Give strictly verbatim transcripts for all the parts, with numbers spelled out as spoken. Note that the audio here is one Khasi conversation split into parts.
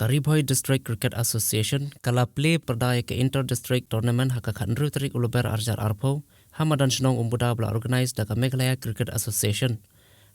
Ka Ri Bhoi District Cricket Association ka la plie pyrda ïa ka Inter District Tournament ha ka khathynriew tarik u Lber arhajar arphew ha madan shnong Umbuda ba la organise da ka Meghalaya Cricket Association.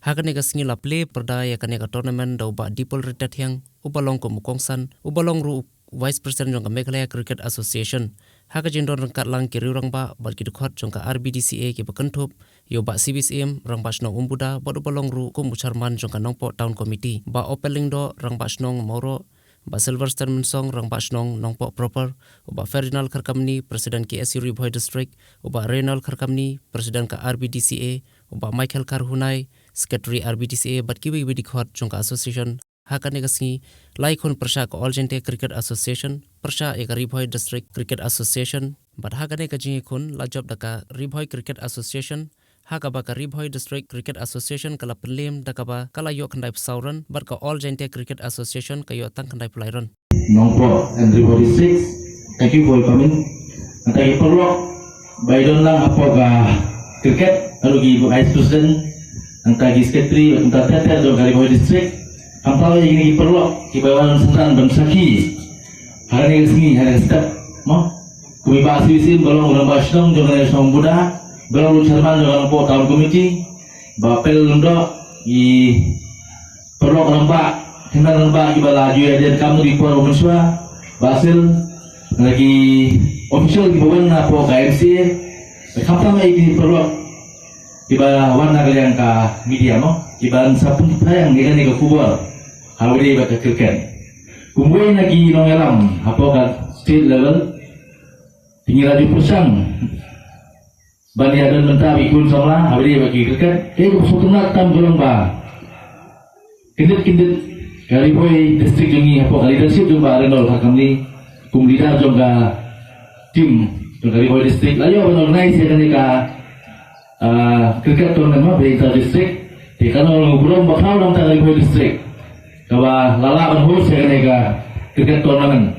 Ha kane ka sngi la plie pyrda ïa kane ka tournament da u Bah Dipol Ryntathiang uba long kum u kongsan, uba long ruh u Vice President jong ka Meghalaya Cricket Association. Ha ka jingdon ryngkat lang ki riewrangbah bad ki dkhot jong ka R B D C A kiba kynthup ïa u Bah C B Syiem, rangbah shnong Umbuda, bad uba long ruh kum u chairman jong ka Nongpoh Town Committee, Bah Opel Lyngdoh, rangbah shnong Mawroh, Bah Sylvester Mynsong, rangbah shnong Nongpoh Proper, u Bah Ferdinand Kharkamni, President K S U Ri Bhoi District, u Bah Reynald Kharkamni, President ka R B D C A, u Bah Michael Kharhunai, Secretary R B D C A, bad kiwei kiwei dkhot jong ka association. Ha kane ka sngi la ïakhun pyrshah ka All Jaintia Cricket Association pyrshah ïa ka Ri Bhoi District Cricket Association, bad ha kane ka jingïakhun la jop da ka Ri Bhoi Cricket Association, ha kaba ka Ri Bhoi District Cricket Association ka la pynliem da kaba ka la ïoh khyndai phew saw run, bad ka All Jaintia Cricket Association ka ïoh tang khyndai phew lai run. Nongpoh and Ri Bhoi District, thank you for your coming. Nangta ki paralok ba ïadon lang hapoh ka cricket, naduh ki Vice President, nangta ki Secretary, nangta ter ter jong ka Ri Bhoi District. Khamtam ïa kine ki paralok kiba wan synran ban sakhi ha kane ka sngi, ha kane ka step, mo. Kum i Bah C B Syiem ba long u rangbah shnong jong kane ka shnong Umbuda, ba long ruh chairman jong ka Nongpoh Town Committee, Bah Opel Lyngdoh, i paralok rangbah, hynmen rangbah kiba la ju ïadon kam ha ki por mynshuwa, Bah Sil, lada ki official kiba wan napoh ka M C A, khamtam ïa ki paralok kiba wan na ka liang ka media, mo, kiban sa pynphayang ïa kane ka khubor ha kaba ïadei bad ka cricket. Kumwei na ki nongïalam hapoh ka state level, te ngi la ju pyrshang ban ïadon bynta bad ki khun samla ha kaba ïadei bad ki cricket. Kaei kaba sngewtynnat tam ka long ba kyndit kyndit ka Ri Bhoi District jong ngi hapoh ka leadership jong Bah Reynald Kharkamni kum leader jong ka team jong ka Ri Bhoi District la ïoh ban organise ïa kane ka, ah, cricket tournament, mo, ba inter district. Te ka long u burom ba khraw na ka bynta ka Ri Bhoi District kaba la lah ban host ïa kane ka cricket tournament.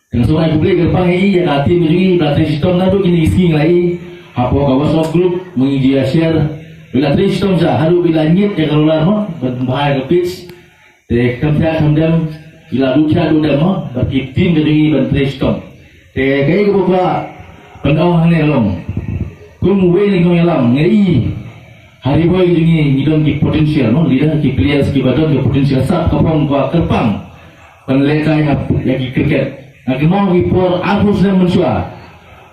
Te nga sngewbha ai khublei kyrpang ïa i, ïa ka team jong i ba la trei shitom naduh kine ki sngi, nga la i hapoh ka WhatsApp group, ma ngi ju ïa share, ba la trei shitom sha haduh ba la ñiet ïa ka roller, mo, ban bha ïa ka pitch. Te kham thiah kham dem ki la duh thiah duh dem, mo, bad ki team ka jong i ban trei shitom. Te kaei kaba kwah ban ong hangne ka long, kum uwei na ki nongïalam, nga i ha Ri Bhoi jong ngi ngi don ki potential, mo, leader, ki players kiba don ki potential, sap ka phong ka kyrpang ban lehkai ha ïa ki cricket. Nga kynmaw ki por arphew snem mynshuwa,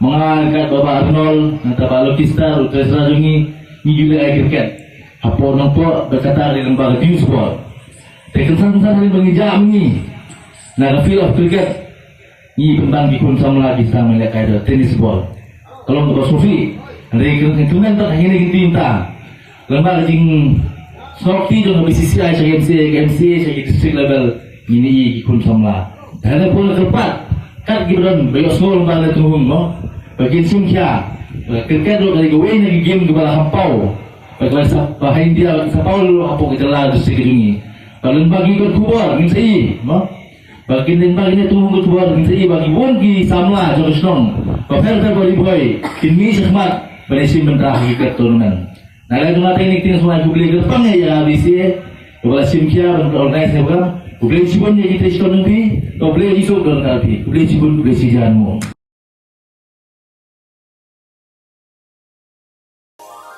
ma nga ryngkat bad Bah Reynald, nangta Bah Lucky Star, u treasurer jong ngi, ngi ju lehkai cricket hapoh Nongpoh bad kata ka dei lyngba ka team sport. Te kynsan kynsan hadien ba ngi jah ma ngi na ka field of cricket, ngi pynban ki khun samla ki sdang ban lehkai da tennis ball. Ka long kaba sngewsih. Hynrei ngi kmen pat ha kine ki ktien mynta, lyngba ka jingsngewkti jong ka B C C I sha ka M C A, ka M C A sha ki district level, ngin ïohi ki khun samla. Te hynrei pura kyrpad kat kiba don ba ïohsngew lyngba ka Tynghung, mo, ba kin shim khia ba ka cricket ruh ka dei kawei na ki game kiba la hapoh, ba ka la sa, ba ha India ba ka la sapaw ruh hapoh ka jylla, district ka jong ngi. Ba lyngba ki kot khubor ngin sa ïohi, mo, ba kin, lyngba kine ki kot khubor ngin sa ïohi ba ki bun ki samla jong ka shnong ba pher pher ba Ri Bhoi kin mih shakhmat ban ïashim bynta ha ki cricket tournament. Na ka liang jong nga te kine ki ktien nga sngewbha ai khublei kyrpang ïa ka B C A kaba la shim khia ban organise kane ka program. Khublei shibun ïa ki trei shitom jong phi, khublei ïa ki suk don ka phi, khublei shibun, khublei shihajar nguh.